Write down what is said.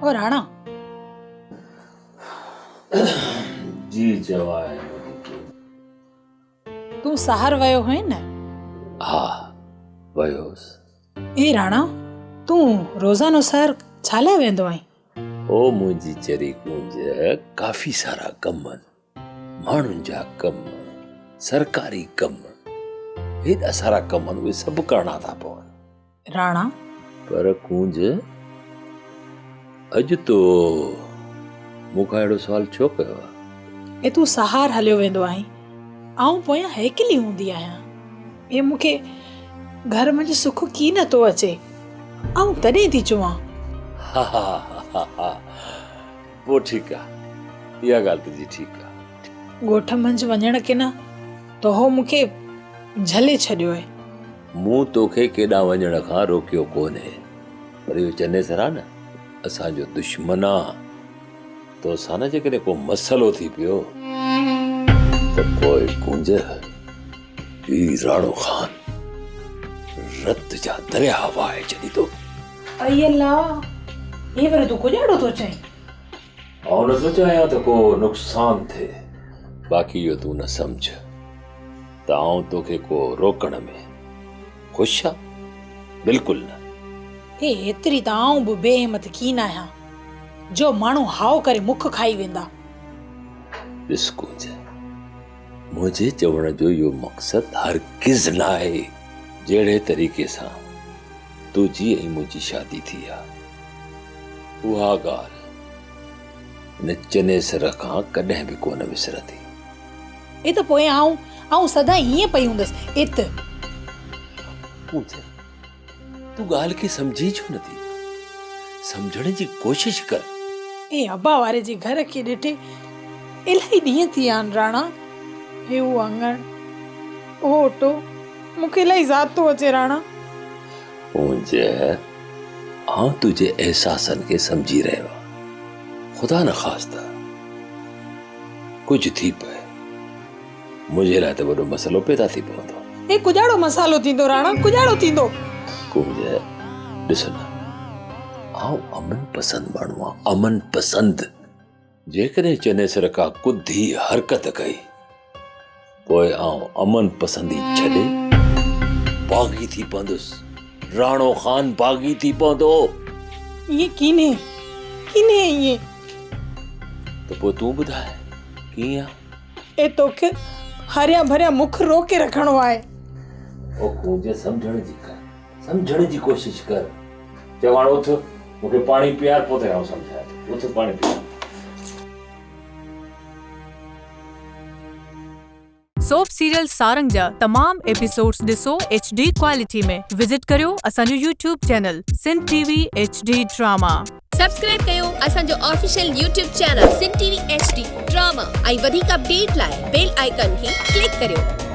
او راڻا. جي چوانء منهنجي ڪونج. تون ساهر ويو هئين نه؟ ها ويو هوس. اي راڻا تون روزانو ساهر ڇا لاء ويندو آهين؟ او منهنجي چري ڪونج ڪافي سارا ڪم آهن. ماڻهن جا ڪم، سرڪاري ڪم، هيڏا سارا ڪم آهن اهي سڀ ڪرڻا ٿا پون. راڻا. پر ڪونج اڄ تو مون کان اهڙو سوال ڇو ڪيو آهي؟ اي تون سهار هليو ويندو آهين، آئون پويان هيڪلي هوندي آهيان. اي مون کي گهر منجهه سک ڪي نه ٿو اچي، آئون تڏهن ٿي چوان. ها ها ها ها پوء ٺيڪ آ، اها ڳالهه تنهنجي ٺيڪ آ. ڳوٺ منجهه وڃڻ ڪنا تو هو مون کي جهلي ڇڏيو اهي. مون توکي ڪيڏانهن وڃڻ کان روڪيو ڪونهي، پر اهو چنيسر آ نه، اسان جو دشمن آ. توسان نه جيڪڏهن ڪو مسئلو ٿي پيو ته پوء ڪونج هي راڻو خان رت جا درياهه وهائي ڇڏيندو. اي الله! هي وري تون ڪڄاڙو ٿو چئين؟ آئون نه ٿو چاهيان ته ڪو نقصان ٿئي، باقي اهو تون نه سمجهه ته آئون توکي ڪو روڪڻ ۾ خوش آهيان، بلڪل نه. هي ايتري ته آئون به بي همت ڪين آهيان جو ماڻهو هائو ڪري مک کائي ويندا. ڏس ڪونج، منهنجي چوڻ جو اهو مقصد هرگز ناهي، جهڙي طريقي سان تنهنجي ۽ منهنجي شادي ٿي آ، اها ڳالهه هن چنيسر کان ڪڏهن به ڪونه وسرندي. اي ته پوء آئون، آئون سدائين ائين پئي هوندس، ات. پوجا، تون ڳالهه کي سمجهين ڇو نٿي؟ سمجهڻ جي ڪوشش ڪر. اي ابا واري جي گهر کي ڏٺي الاهي ڏينهن ٿي ويا آهن راڻا. هي اهو اڱڻ، اهو اٽو، مون کي الاهي ذات ٿو اچي راڻا. پونجه، آئون تنهنجي احساسن کي سمجهي رهيو آهيان. خدا نخواسته ڪجهه ٿي پئي، منهنجي لاء ته وڏو مسئلو پيدا ٿي پوندو. هي ڪڄاڙو مسئلو ٿيندو راڻا، ڪڄاڙو ٿيندو. ڪونج، ڏس نه، آئون امن پسند ماڻهو آهيان، امن پسند. جيڪڏهن چنيسر ڪا ڪڌي حرڪت ڪئي، پوء آئون امن پسندي ڇڏي باغي ٿي پوندس. راڻو خان باغي ٿي پوندو. ائين ڪينهي، ڪينهي ائين. ته پوء تون ٻڌاء، ڪيئن آ؟ اي توکي هريان ڀريان مک روڪي رکڻو آهي. او ڪونج سمجهڻ جي ڪر، سمجهڻ جي ڪوشش ڪر. چؤ هاڻ اٿ، مون کي پاڻي پيار پوء توکي آئون سمجهايان ٿو. اٿ پاڻي پيار. سوپ سيريل سارنگ جا تمام ايپيسوڊز ڏسو ايڇ ڊي ڪوالٽي ۾ وزٽ ڪريو اسان جو YouTube channel Sindh T V H D drama. Subscribe ڪيو اسان جو official YouTube channel Sindh T V H D drama ۽ وڌيڪ اپڊيٽ لاء بيل آئيڪان کي ڪلڪ ڪريو.